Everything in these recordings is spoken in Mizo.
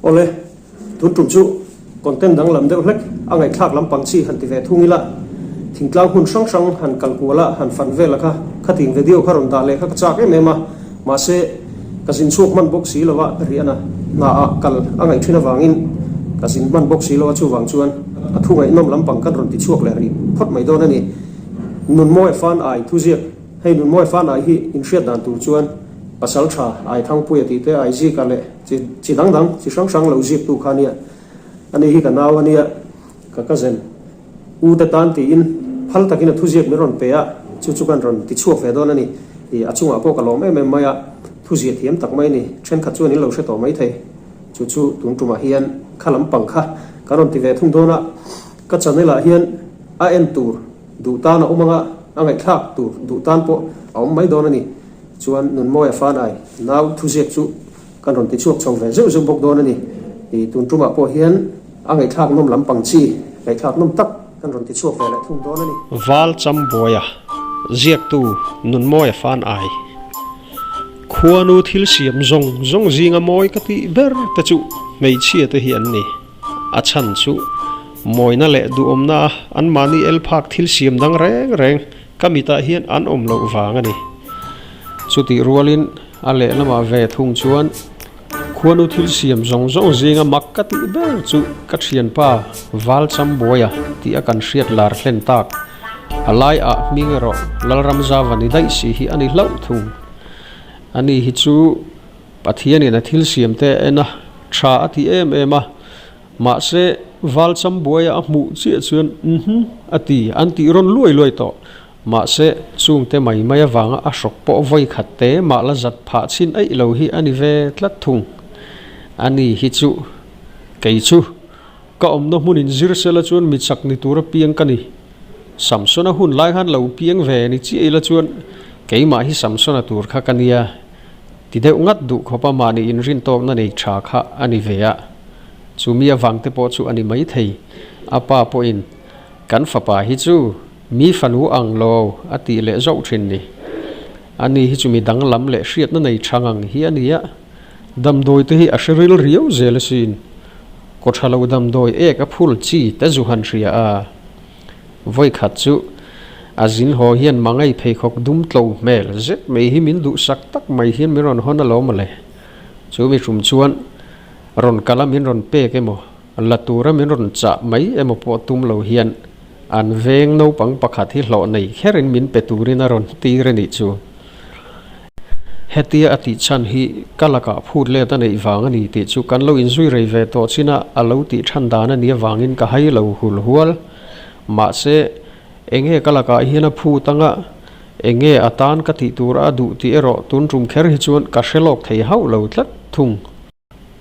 Awle, tun tum chu content danglam deuh hlek a ngaihthlak lampang chi han ti ve thung ila, thingtlang hmun hrang hrang han kal kual a han fan vel a kha, khating video kha rawn dah leh kha ka chak em em a, mahse ka zin chhuak hman bawk si lo a, riahna hna ah kal a ngaih thin avangin ka zin hman bawk si lo a, chuvang chuan a thu ngaihnawm lampang kan rawn ti chhuak leh rih phawt mai dawn a ni. Nunmawi fan ai thuziak. Hei Nunmawi fan ai hi inhriat dan tur chuan Pasal tha Ai Thangpuia tih te Ai Zika leh chi chi dang dang chi hrang hrang lo ziaktu kha ania. Ani hi ka nau ania, ka cousin U te tan tiin phal takin a thuziak min rawn pe a, chu chu kan rawn ti chhuak ve dawn a ni. Ih a chungah pawh ka lawm em em mai a, thuziah thiam tak mai a ni. Thenkhat chuan in lo hre tawh mai thei. Chu chu tun tumah hian kha lampang kha kan rawn ti ve thung dawn a, ka channel ah hian a en tur Duh tan a awm anga a ngaihthlak tur duh tan pawh a awm mai dawn a ni. Chuan Nunmawia Fanai nau thuziak chu kan rawn ti chhuak chho ve zeuh zeuh bawk dawn a ni. Ih tun tumah pawh hian a ngaihthlak nawm lampang chi ngaihthlak nawm tak kan rawn ti chhuak ve leh thung dawn a ni. Val Chambuaia ziaktu Nunmawia Fanai Khuanu thil siam zawng zawng zinga mawi ka tih ber te chu hmeichhia te hi an ni. A chhan chu mawina leh duhawmna a anmahni el phak thil siam dang reng reng ka mitah hian an awm loh vang a ni. Chutih rualin a lehlamah ve thung chuan khuanu thil siam zawng zawng zinga mak ka tih ber chu ka thianpa Valchambuaia tih a kan hriat lar hlen tak. A lai ah hming erawh Lalramzava ni daih si hi a ni hlauh thung. Ani hi chu Pathianin a thil siam te a en a, tha a ti em em a, mahse Valcham buaia a hmuh chiah chuan mhm a ti, an tih rawn luai luai tawh. Mahse chungte mai mai avanga a hrawk pawh vawi khat te mah la zat phah chhin eih lo hi a ni ve tlat thung. A ni hi chu kei chu ka awmna hmunin zir sela chuan mi chak ni tura piang ka ni. Samsona hun lai khan lo piang ve ni chiah ila chuan keimah hi Samsona tur kha ka nia. Ti deuh ngat duh khawpa mahni inrin tawkna nei tha kha a ni ve a, chu mi avang te pawh chu a ni mai thei. A pa pawhin, Kan fapa hi chu mi fanu ang lo a tih leh zauh thin ni. Ani hi chu mi danglam leh hriatna nei tha ngang hi a ni a, damdawi te hi a hre ril riau zel asin. Kawthalo damdawi ek a phul chi te zu han hria a. Vawi khat chu a zin haw hian mangai pheikhawk dum tlo hmel zet mai hi min duhsak tak mai hian min rawn hawn alawm mawle. Chu mi hrum chuan rawn kal a min rawn pek emaw, la tura min rawn chah mai emaw pawh tum lo hian an veng naupang pakhat hi hlawh nei kherin min pe turin a rawn tir a nih chu. Hetia a tih chhan hi ka lakah phut let a neih vang a ni tih chu kan lo inzui rei ve tawh chin a, a lo tih than dan a nih avangin ka hai lo hul hual. Mahse, enge ka lakah hian a phut anga, enge a tan ka tih tur a duh tih erawh tun tum kher hi chuan ka hre lawk thei hauh lo tlat thung.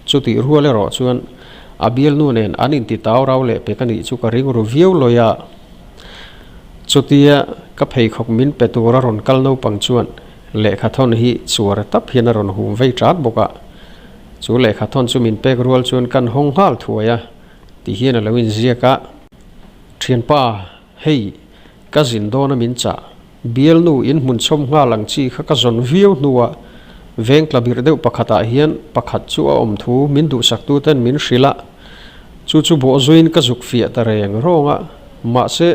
Chutih rual erawh chuan a bialnu nen an inti tau rau leh pek a nih chu ka ring ru viau lawi a. Chutia ka pheikhawk min pe tur a rawn kal naupang chuan lehkha thawn hi chuar tap hian a rawn hum vei ṭat bawk a. Chu lehkha thawn chu min pek rual chuan kan hawng nghal thuai a ti hian a lo inziak a. Ṭhianpa, hei ka zin dawn a min chah. Bialnu in hmun chhawm nghal ang chi kha ka zawn viau hnuah veng tla birh deuh pakhatah hian pakhat chu a awm thu min duhsaktu ten min hrilh a, chu chu bawhzuiin ka zuk fiah ta reng rawng a, mahse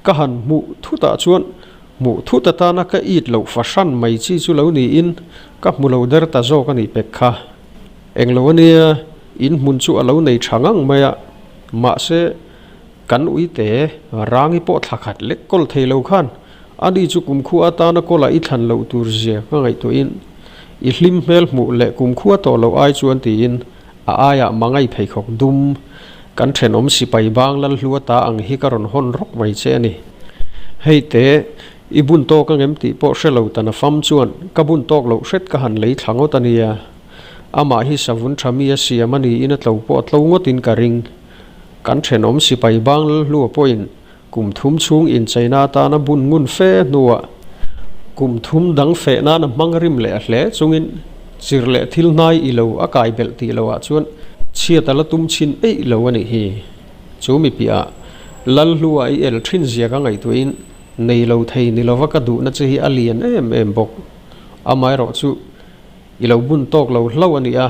ka han hmuh thutah chuan hmuh thut atana ka it loh fahran mai chi chu lo niin ka hmu lo der ta zawk a nih pek kha. Englo ania in hmun chu a lo nei tha ngang mai a, mahse Kan uite Rangi pawh thla khat lek kawl thei lo khan ani chu kumkhua atana kawla i thlan loh tur zia ka ngaihtuahin i hlim hmel hmuh leh kumkhua tawh loh ai chuan tiin a aiah mangai pheikhawk dum kan thenawm sipai bang Lalhlua ta ang hi ka rawn hawn rawk mai che a ni. Hei te, i bun tawk angem tih pawh hre lo ta na fam chuan ka bun tawk loh hret ka han lei thla ngawt a nia. Amah hi savun tha mi a siam a niin a tlo pawh a tlo ngawtin ka ring. Kan thenawm sipai bang Lalhlua pawhin kum thum chhung incheina atana bun ngun fe hnuah kum thum dang feh nana hmang rim leh a hle chungin chir leh thil hnai i lo a kai belh tih loah chuan chhiat a la tum chhin eih lo a nih hi. Chu mi piahah Lalhlua i el thin zia ka ngaihtuahin nei lo thei ni lova ka duhna che hi a lian em em bawk. Amaherawhchu i lo bun tawk lo hlauh a ni a,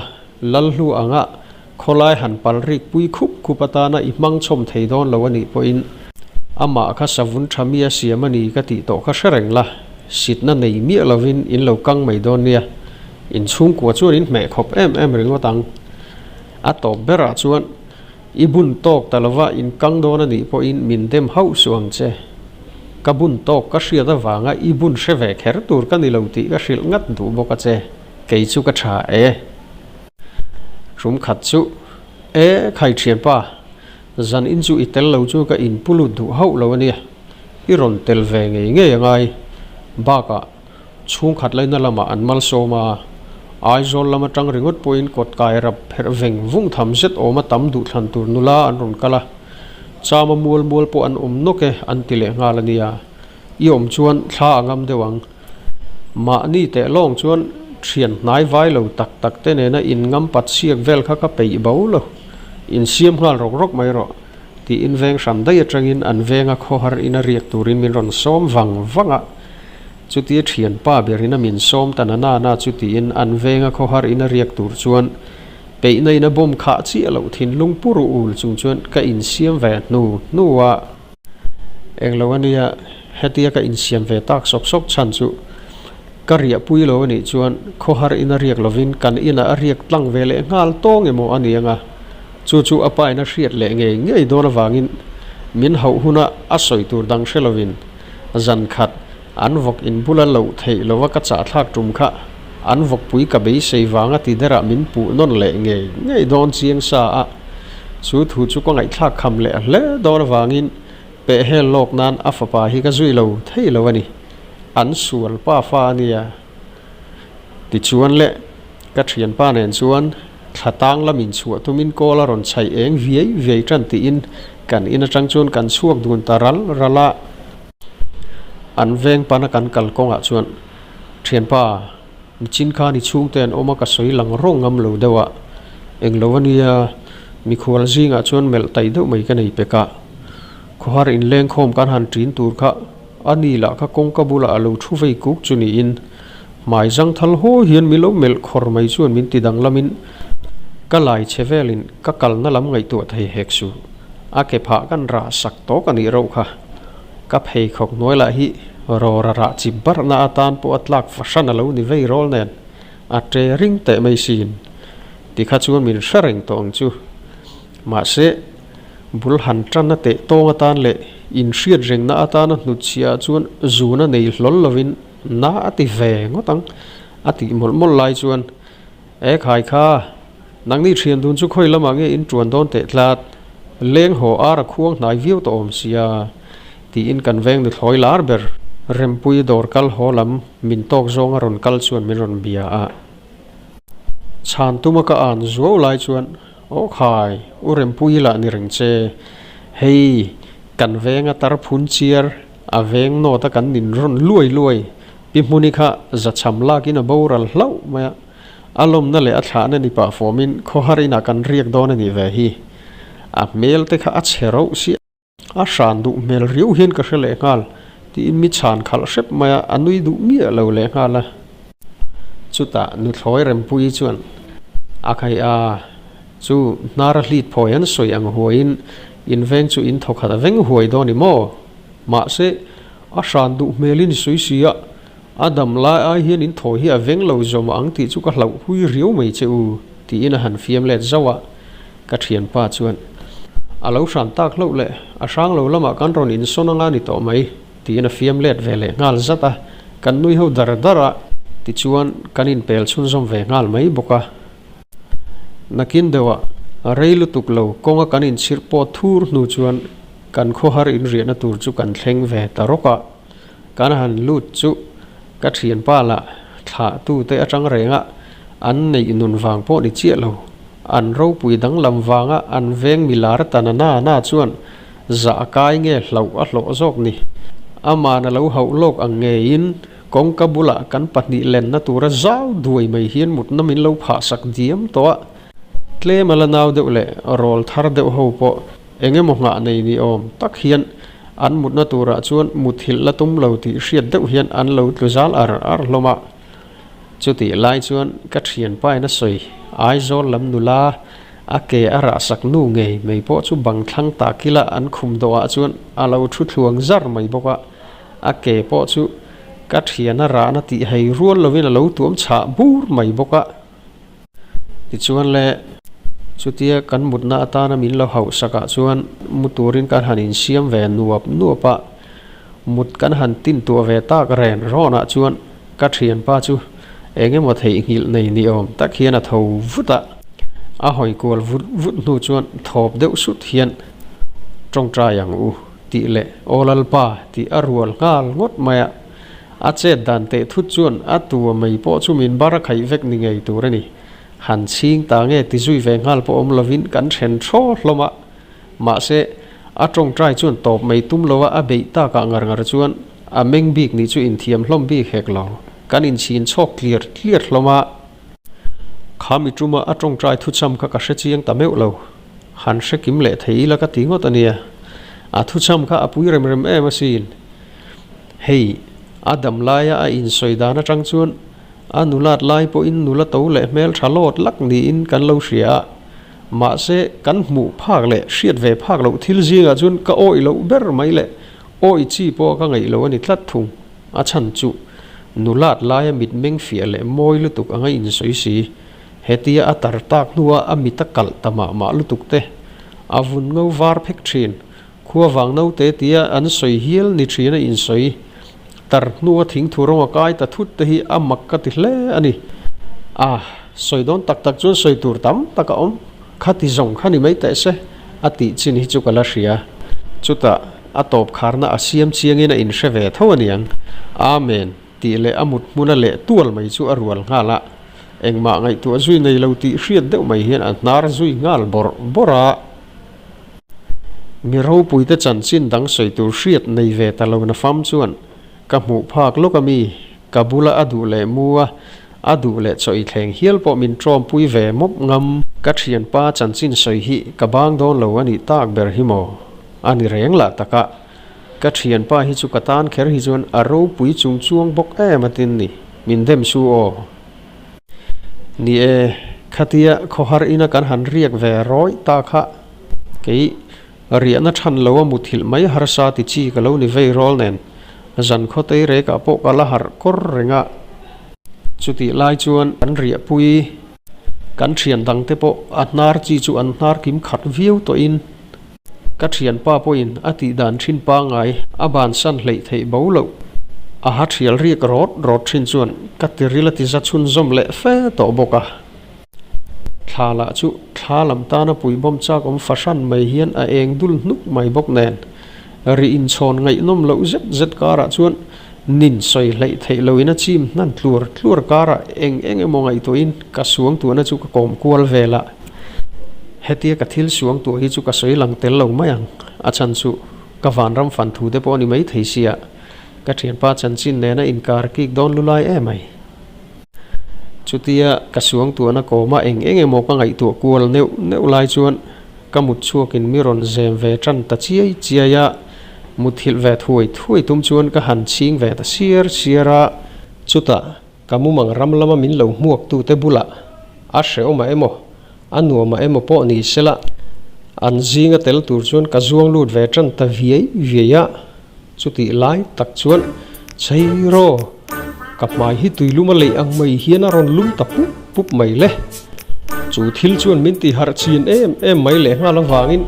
Lalhlua anga. Khawlai han pal rik pui khup khup atana i hmang chhawm thei dawn lo a nih pawhin amah kha savun tha mi a siam a ni ka tih tawh kha hre reng la, sitna nei miah lovin in lo kang mai dawn nia. In chhungkua chuan in hmeh khawp em em ringawt ang. A tawp berah chuan i bun tawk ta lova in kang dawn a nih pawhin min dem hauh suh ang che. Ka bun tawk ka hriat avanga i bun hre ve kher tur ka ni lo tih ka hrilh ngat duh bawk a che. Kei chu ka tha e. Rum khat chu, E khai thianpa, zan in chu i tel lo chu ka in pu lut duh hauh lo a nia, i rawn tel ve ngei ngei a ngai. Bakah, chhungkhat laina lamah an malsawm a, Aizawl lam atang ringawt pawhin kawt kai rap pherh veng vung tham zet awm a tam duh thlan tur nula an rawn kal a, chama mual mual pawh an awm nawk e an ti leh nghal a nia. I awm chuan thla a ngam deuh ang. Mahni teh lawng chuan thian hnai vai lo tak tak te nena in ngam pat siak vel kha ka peih bo lo. In siam nghal rawk rawk mai rawh, tiin veng hran daih atangin an venga khawhar ina riak turin min rawn sawm vang vang a. Chutia thianpa berin a min sawm ta na na na chu tiin an venga khawhar ina riak tur chuan peihna in a bawm khah chiah loh thinlung pu ruh ul chung chuan ka insiam ve hnu hnu a. Englo a nia, hetia ka insiam ve tak sawk sawk chhan chu ka riahpui lo a nih chuan khawhar in a riak lovin kan inah a riak tlang ve leh nghal tawng emaw a ni ang a, chu chu a pain a hriat leh ngei ngei dawn avangin min hauh huna a sawi tur dang hre lovin zan khat an vawk in bula loh theih lova ka chahthlak tum kha an vawkpui ka beisei vanga ti derah min puh nawn leh ngei ngei dawn chiang sa a. Chu thu chu ka ngaihthlak kham leh hle dawn avangin pehhel lawk nan a fapa hi ka zui lo thei lo a ni. An sual pa fa a nia. Tichuan le, ka thianpa nen chuan thla tang lamin chhuah tumin kawl a rawn chhaih eng viai viai tan tiin kan in atang chuan kan chhuak dun ta ral ral a. An veng pana kan kal kawngah chuan, Thianpa, Nichin khan i chhungte an awm a ka sawi lang rawng ngam lo deuh a, englo a nia, mikhual zingah chuan melh taih deuh mai ka nei pek a. Khawhar inleng khawm kan han ṭin tur kha a ni lah kha kawngka bulah a lo thu vei kuk chu niin hmai zang thal haw hian mi lo melh khawr mai chuan min ti danglamin ka lai che velin ka kalna lam ngaihtuah thei hek suh. A ke phah kan rah sak tawk a nih rauh kha. Ka pheikhawk hnuai lah hi rawra rah chi barhna atan pawh a tlak fahran a lo ni vei rawl nen a ṭe ring teh mai sin. Tikha chuan min hre reng tawh ang chu. Mahse, bul han ṭan a teh tawng atan leh inhriat rengna atana hnutchhiah ah chuan zuna nei hlawl lovin na a ti ve ngawt ang a tih mawlh mawlh lai chuan E khai kha, nangni thian dun chu khawi lamah nge in tuan dawn teh tlat, leng haw ar a khuang hnai viau tawh awm sia, tiin kan veng nuthlawi lar ber Rempui dawr kal haw lam min tawk zawng a rawn kal chuan min rawn bia a. Chhan tuma ka an zuau lai chuan, Aw khai, u Rempui lah ni reng che, hei kan venga tar phun chiar a veng nawt a kan nin rawn luai luai Pi Hmuni kha zachham lakin a boral hlauh mai a, a lawmna leh a thlahna ni pah fawmin khawhar inah kan riak dawn a nih ve hi. A hmel te kha a chhe rauh si a hran duh hmel riau hian ka hre leh nghal tiin mi chhan khalh hrep mai a, a nui duh miah lo leh nghal a. Chutah nuthlawi Rempuii chuan a khai a, chu hnara hlit phawi an sawi ang huaiin in veng chu in thawkhat a veng huai dawn i maw? Mahse, a hran duh hmelin i sawi si a, a dam lai ai hian in thaw hi a veng lo zawm ang tih chu ka hlauh hui riau mai che u, tiin a han fiam let zauh a. Ka thianpa chuan, A lo hran tak hlauh leh, a hrang lo lamah kan rawn insawn anga ni tawh mai, tiin a fiam let ve leh nghal zat a. Kan nui ho dar dar a, tichuan kan inpel chhunzawm ve nghal mai bawk a. Nakin deuhah rei lutuk lo kawnga kan inchhirh pawh thur hnu chuan kan khawhar inriahna tur chu kan thleng ve ta rawk a. Kan han lut chu ka thianpa lah thlahtute atang renga an neih nun vang pawh ni chiah lo. An ropui danglam vanga an veng milar ta na na na chuan zah a kai nge hlauh a hlawh zawk ni. Aman a lo hauh lawk ang ngeiin Kawngka bulah kan pahnih lenna tura zau duai mai hian mutna min lo phah sak diam tawh a, tlem a la nau deuh leh rawl thar deuh ho pawh eng emaw nghah nei ni awm tak hian an mutna turah chuan muthilh la tum lo tih hriat deuh hian an lo tlu zal ar ar hlawm a. Chutih lai chuan ka thianpain a sawi Aizawl lam nula. A ke a rahsak nu ngei mai pawh chu bang thlang ta kila an khum dawhah chuan a lo thu thluang zar mai bawk a. A ke pawh chu ka thian a rahna tih hei rual lovin a lo tuam chhah bur mai bawk a. Tichuan le, chutia kan mutna atana min lo hauh sakah chuan mu turin kan han insiam ve nuap nuap a, mut kan han tin tuah ve tak ren rawnah chuan ka thianpa chu eng emaw theihnghilh nei ni awm tak hian a tho vut a, a hawi kual vut vut hnu chuan thawp deuh sut hian tawngtai ang u tih leh Aw Lalpa tih a rual nghal ngawt mai a. A chet dan teh thut chuan a tua mai pawh chu min bar a khaih vek ni ngei tur a ni. Han chhing ta nge ti zui ve nghal pawh awm lovin kan then thaw hlawm a. Mahse, a tawngtai chuan tawp mai tum lo a a beih takah ngar ngar chuan a meng bik nih chu inthiam hlawm bik hek lo. Kan inchhin chhawk tliar tliar hlawm a. Kha mi tuma a tawngtai thucham kha ka hre chiang ta meuh lo. Han hre kim leh thei ila ka ti ngawt a nia. A thucham kha a pui rem rem em asin. Hei, a dam laia a insawi dan atang chuan a nulat lai pawhin nula to leh hmel tha lawt lak niin kan lo hria a. Mahse, kan hmuh phak leh hriat ve phak loh thil zingah chuan ka awih loh ber mai leh awih chi pawh ka ngaih lo a ni tlat thung. A chhan chu, nulat laia mitmeng fiah leh mawi lutuk anga insawi si. Hetia a tar tak hnua a mit a kalh ta mah mah lutuk te, a vun ngo var phek thin. Khua vang naute tia an sawi hial ni thin a insawi. Tar hnua thingthu rawng a kai ta thut te hi a mak ka ti hle a ni. A, sawi dawn tak tak chuan sawi tur tam tak a awm. Kha ti zawng kha ni mai teh se, a tih chin hi chu ka la hria. Chutah a tawp kharna a siam chiangin a inhre ve tho a niang. Amen, tih leh a mut hmuna leh tual mai chu a rual nghal a. Engmah ngaihtuah zui nei lo tih hriat deuh mai hian a hnar zui nghal bawrh bawrh a. Mi ropuite chanchin dang sawi tur hriat nei ve ta lo na fam chuan ka hmuh phak lawk a mi, ka bula a duh leh mu a, a duh leh chaw i thleng hial pawh min tawmpui ve mawp ngam. Ka thianpa chanchin sawi hi ka bang dawn lo a nih tak ber hi maw? A ni reng lah tak a, ka thianpa hi chu ka tan kher hi chuan a ropui chung chuang bawk em a tin ni, min dem su aw. Ni e, khatia khawhar ina kan han riak ve rawih ta kha kei riahna than lo a muthilh mai harsa ti chi ka lo ni vei rawl nen zan khaw tei rekah pawh ka la harh kawr reng a. Chutih lai chuan kan riahpui kan thian dangte pawh a hnar chi chu an hnar kim khat viau tawhin Ka thianpa pawhin a tih dan thin pangngai a bansan hleih theih bo loh. A ha thial riak rawt rawt thin chuan ka tiril a ti za chhunzawm leh fe tawh bawk a. Thla lah chu thla lam tana puibawm chak awm fahran mai hian a eng dul hnuk mai bawk nen. Ri inchhawn ngaihnawm loh zet zet karah chuan nin sawi hleih theih loin a chim hnan tluar tluar karah eng eng emaw ngaihtuahin ka suangtuahna chu ka kawm kual vel a. Hetia ka thil suang tuah hi chu ka sawi lang tel lo mai ang, a chhan chu ka vanram fan thu te pawh a ni mai thei sia, ka thianpa chanchin nena inkar kik dawn lu lai em ai. Chutia ka suang tuahna kawma eng eng emaw ka ngaihtuah kual neuh neuh lai chuan ka mut chhuakin mi rawn zem ve tan ta chiai chiai a, muthilh ve thuai thuai tum chuan ka han chhing ve ta siar siar a, chutah Ka mumang ram lama min lo hmuaktute bulah a hrehawmah emaw, a nuamah emaw pawh ni sela, an zinga tel tur chuan ka zuang lut ve tan ta viai viai a. Chutih lai tak chuan, Chheiraw, ka hmai hi tuilum a leih ang mai hian a rawn lum ta pup pup mai le. Chu thil chuan min tihharh chin em em mai leh nghal avangin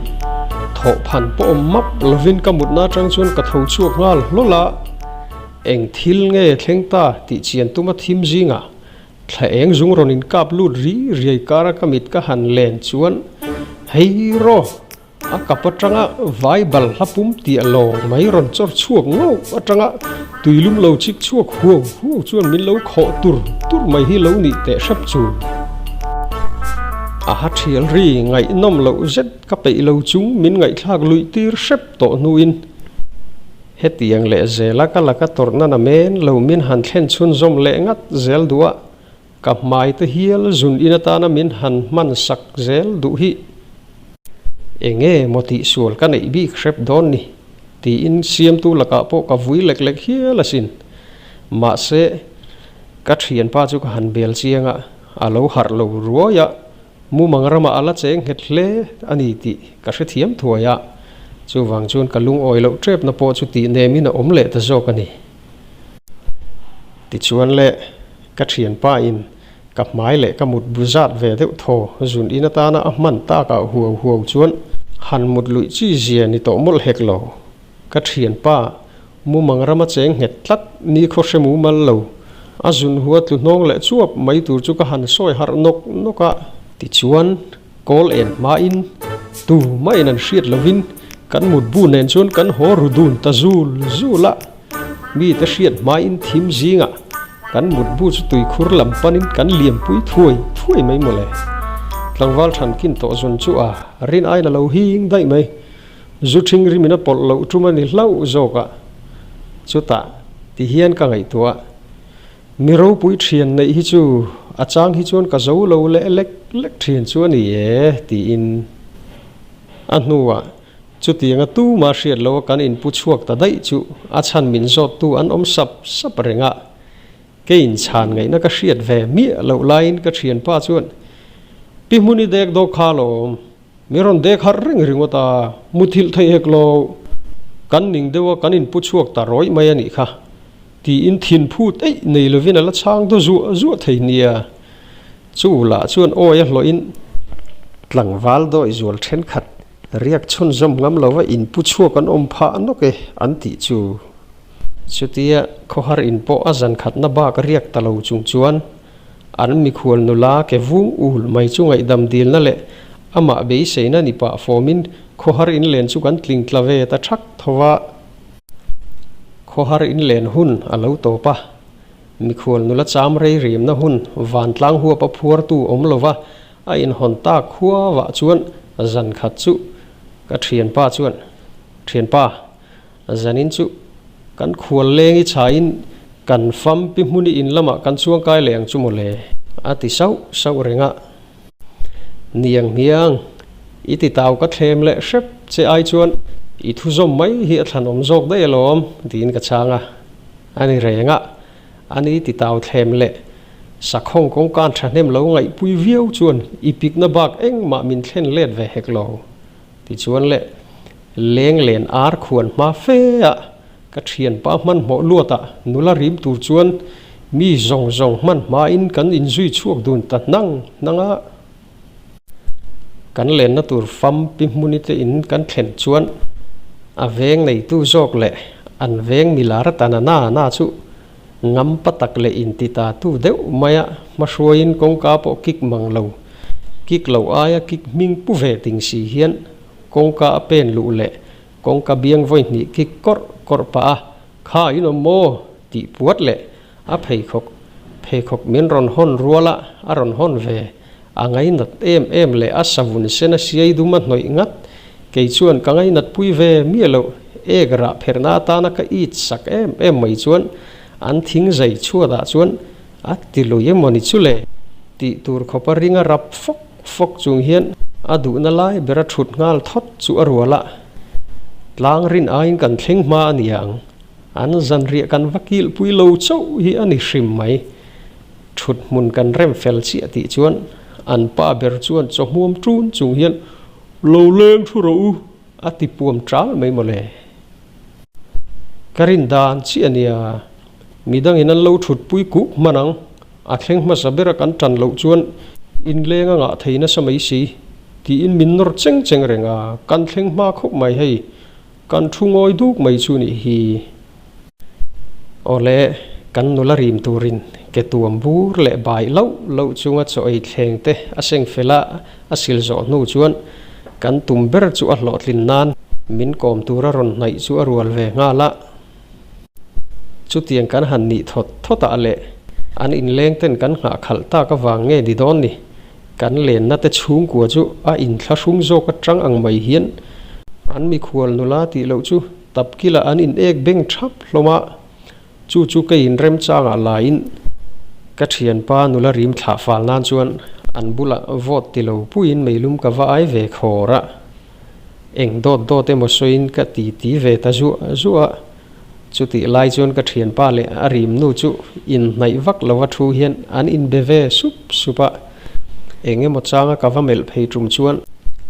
thawhphan pawh awm map lovin ka mutna atang chuan ka tho chhuak nghal hlawl a. Eng thil nge thleng ta tih chian tuma thim zingah thla eng zung rawn inkap lut ri riai kara ka mit ka han len chuan hei rawh a kap atanga vai bal hla pum tiah lawng mai rawn chawr chhuak ngauh atanga tuilum lo chik chhuak huau huau chuan min lo khawh tur tur mai hi lo nih teh hrep chu. A ha thial ri ngaihnawm loh zet ka peih lo chung min ngaihthlak luih tir hrep tawh hnuin Hetiang leh zela ka laka tawrhna na men lo min han thlen chhunzawm leh ngat zel duh a, ka hmai te hial zun in atana min han hman sak zel duh hi enge maw tihsual ka neih bik hrep dawn ni tiin siamtu lakah pawh ka vui lek lek hial asin. Mahse, ka thianpa chu ka han bel chiang a, a lo harh lo ruai a. Mumang ramah a la cheng nghet hle a ni tih ka hrethiam thuai a, chuvang chuan ka lungawi loh tepna pawh chu tih nemin a awm leh ta zawk a ni. Tichuan le, ka thianpa in ka hmai leh ka mut bu zat ve deuh thaw zun in atana a hman takah huau huau chuan han mut luih chi zia ni tawh mawlh hek lo. Ka thianpa Mumang rama cheng nghet tlat ni khaw hre mumal lo. A zun hua tlu hnawng leh chuap mai tur chu ka han sawi harh nawk nawk a. Tichuan, kawl en hmain tu mahin an hriat lovin kan mutbu nen chuan kan haw ru dun ta zul zul a. Mite hriat hmain thim zingah kan mutbu chu tuikhur lam panin kan liampui thuai thuai mai mawle. Tlangval thankin tawh zun chu a rin aiin a lo hing daih mai. Zu ṭhing rimin a pawlh loh ṭum a ni hlauh zawk a, chutah ti hian ka ngaihtuah. Mi ropui ṭhian neih hi chu a chang hi chuan ka zo lo leh lek lek ṭhian chu a ni e, tiin a hnuah chutianga tuma hriat loha kan inpu chhuak ta daih chu a chhan min zawttu an awm sap sap reng a. Kei inchhan ngaihna ka hriat ve miah loh laiin ka ṭhianpa chuan, Pi Hmuni dek dawk kha alawm. Mi rawn dek harh reng ringawt a, muthilh theih hek lo, kan ning deuh a kan inpu chhuak ta rawih mai a nih kha, tiin thin phut eih nei lovin a la chhang daw zuah zuah thei nia. Chu lah chuan awi a hlawhin tlangval dawi zual thenkhat riak chhunzawm ngam lova inpu chhuak an awm phah nawk e an tih chu. Chutia khawhar in pawh a zan khatna bak riak ta lo chung chuan An mikhual nula ke vung ul mai chu ngaihdam dilna leh amah beiseina ni pah fawmin khawhar inlen chu kan tling tla ve ta thak tho a. Khawhar inlen hun a lo tawp a, mikhual nula cham rei rimna hun vantlang huap a phuartu awm lova a inhawn tak khuavah chuan zan khat chu ka thianpa chuan, Thianpa, Zanin chu kan khual leng i chhain kan fam pi hmun i in lamah kan chuang kai leh ang chu mawle, a ti sauh sauh reng a. Niang hmiang, i ti tau ka thlem leh hrep che ai chuan i thu zawm mai hi a thlanawm zawk daih alawm, tiin ka chhang a. A ni reng a, ani ti tau thlem leh sakhawng kawngkan thahnem lo ngaihpui viau chuan i pikna bak engmah min thlen let ve hek lo. Tichuan le, leng len ar khuan hma fe a, ka thianpa hmanhmawh luat ah nula rim tur chuan mi zawng zawng hman hmain kan inzui chhuak dun ta hnang hnang a. Kan lenna tur fam pi hmuni te in kan thlen chuan a veng neitu zawk leh an veng milar ta na na na chu ngam pa tak leh inti ta tu deuh mai a, hmahruaiin kawngka pawh kik mang lo. Kik lo aia kik hming pu ve ting si hian kawngka a pen luh leh kawngka biang vawi hnih kik kawrh kawrh pah a, Kha in awm maw? tih puat leh a pheikhawk pheikhawk min rawn hawn rual a, a rawn hawn ve. A ngainat em em leh a savun sen a siai dum a hnawih ngat. Kei chuan ka ngainat pui ve miah loh, ek rah pherhna atana ka it sak em em mai chuan an thing zai chhuatah chuan A ti lui emaw ni chu le? Tih tur khawpa ring a rap fawk fawk chung hian a duhna lai bera thut nghal thawt chu a rual a. Tlang rin aiin kan thleng hma a ni ang. An zanriah kan va kilhpui lo chauh hi a ni hrim mai. Thut hmun kan rem fel chiah tih chuan an pa ber chuan chawhmuam ṭun chung hian, Lo leng thu rawh u, a ti puam ṭal mai mawle. Ka rin dan chiah a nia, midangin an lo thutpui kuk hman ang, a thleng hmasa bera kan tan loh chuan inleng a ngah thei nasa mai si, tiin min nawr cheng cheng reng a, kan thleng hma khawp mai hei, kan thu ngawi duk mai chu nih hi. Awle, kan nula rim turin ke tuam bur leh bai loh loh chunga chaw ei thleng te a seng fel a, A sil zawh hnu chuan kan tum ber chu a hlawhtlin nan min kawm tura rawn hnaih chu a rual ve nghal a. Chutiang kan han nih thawt thawt ah leh an inleng ten kan nghah khalh tak avang nge ni dawn ni, kan lenna te chhungkua chu a inthlahrung zawk atang ang mai hian an mikhual nula tih loh chu tapkilah an in ek beng thap hlawm a. Chu chu kei in remchangah laiin ka thianpa nula rim thlah fal nan chuan an bulah vawt ti lo puiin meilum ka va ai ve khawr a, eng dawt dawt emaw sawiin ka ti ti ve ta zuah zuah a. Chutih lai chuan ka thianpa leh a rim nu chu inhnaih vak lova thu hian an inbe ve sup sup a. Eng emaw changa ka va melh phei tum chuan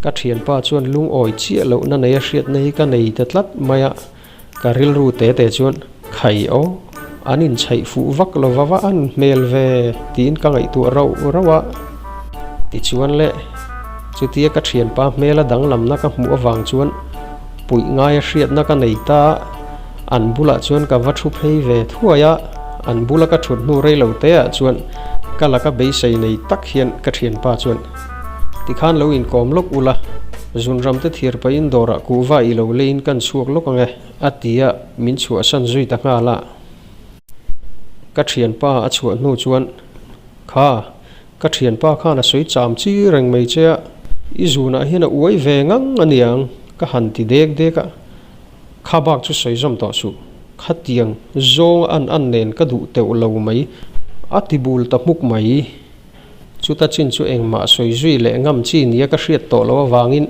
ka thianpa chuan lungawi chiah lohna nei a hriatna hi ka nei ta tlat mai a, ka rilru te te chuan khai aw, an inchhaih fuh vak lo va va an hmel ve tiin ka ngaihtuah rauh rauh a. Tichuan le, chutia ka thianpa hmela danglamna ka hmuh avang chuan puih ngaia hriatna ka nei ta a. An bulah chuan ka va thu phei ve thuai a, an bula ka thut hnu rei lo te ah chuan ka laka beisei nei tak hian ka thianpa chuan, Tikhan lo inkawm lawk ula, zunram te thir pahin dawrah kuhva i lo leiin kan chhuak lawk ang e, a ti a, min chhuahsan zui ta nghal a. Ka thianpa a chhuah hnu chuan, Kha, ka thianpa khan a sawi cham chi reng mai che a, i zunah hian a uai ve ngang a niang, ka han ti dek dek a. Kha bak chu sawi zawm tawh suh. Khatiang zawng an an nen ka duh teuh lo mai. A ti bul ta hmuk mai. Chuta chin chu engmah sawi zui leh ngam chi nia ka hriat tawh loh avangin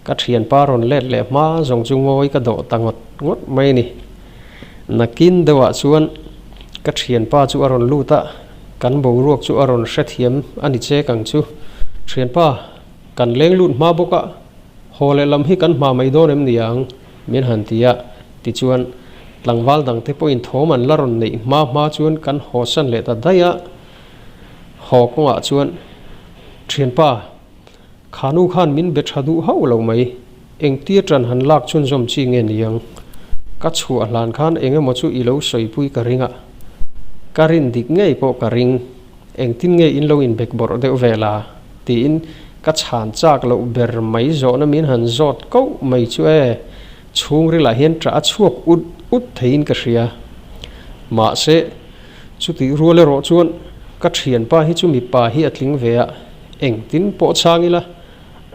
ka thianpa rawn let leh hma zawng chu ngawi ka dawh ta ngawt ngawt mai a ni. Nakin deuhah chuan ka thianpa chu a rawn lut a, kan boruak chu a rawn hrethiam a ni chek ang chu. Thianpa, kan leng lut hma bawk a. Haw leh lam hi kan hma mai dawn em ni ang? Min han ti a, tichuan tlangval dangte pawhin thawm an la rawn neih hma hma chuan kan haw san leh ta daih a. Haw kawngah chuan, Thianpa, kha nu khan min be tha duh hauh lo mai, engtia tan han lak chhunzawm chi nge ni ang? Ka chhuah hlan khan eng emaw chu i lo sawipui ka ring a, ka rin dik ngei pawh ka ring. Engtin nge in lo inbek bawrh deuh ve la? tiin ka chhan chak loh ber mai zawhna min han zawt koh mai chu e, chhungrilah hian ṭah a chhuak ut ut theiin ka hria. Mahse, chutih rual erawh chuan ka ṭhianpa hi chu mipa hi a tling ve a, engtin pawh chhang ila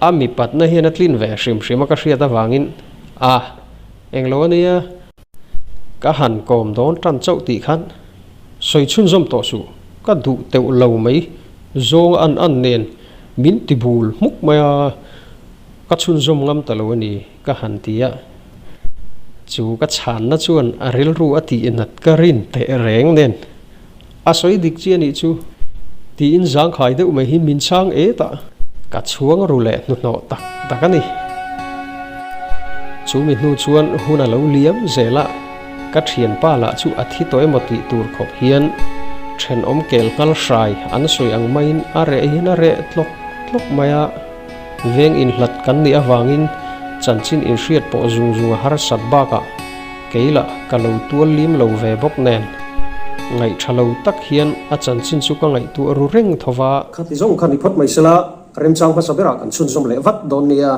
a mipatna hian a tlin ve hrim hrim a ka hriat avangin a englo a nia. Ka han kawm dawn tan chauh tih khan sawi chhunzawm tawh suh, ka duh teuh lo mai, zawng an an nen min ti bul hmuk mai a, ka chhunzawm ngam ta lo a ni ka han ti a. Chu ka chhanna chuan a rilru a tih nat ka rin teh reng nen A sawi dik chi a nih chu, tiin zangkhai deuh mai hi min chhang et a, ka chhuang ru leh hnuhnawh tak tak a ni. Chu mi hnu chuan hun a lo liam zel a, ka thianpa lah chu a thi tawh emaw tih tur khawp hian thenawm kel nghal hrai an sawi ang maiin a reh hian a reh tlawk tlawk mai a, veng inhlat kan nih avangin chanchin inhriat pawh zung zung a harsat bakah, Kei lah ka lo tual lim lo ve bawk nen, ngaihṭha lo tak hian a chanchin chu ka ngaihtuah ru reng tho va. Khati zawng kha ni phawt mai sela, remchang hmasa berah kan chhunzawm leh vat dawn nia.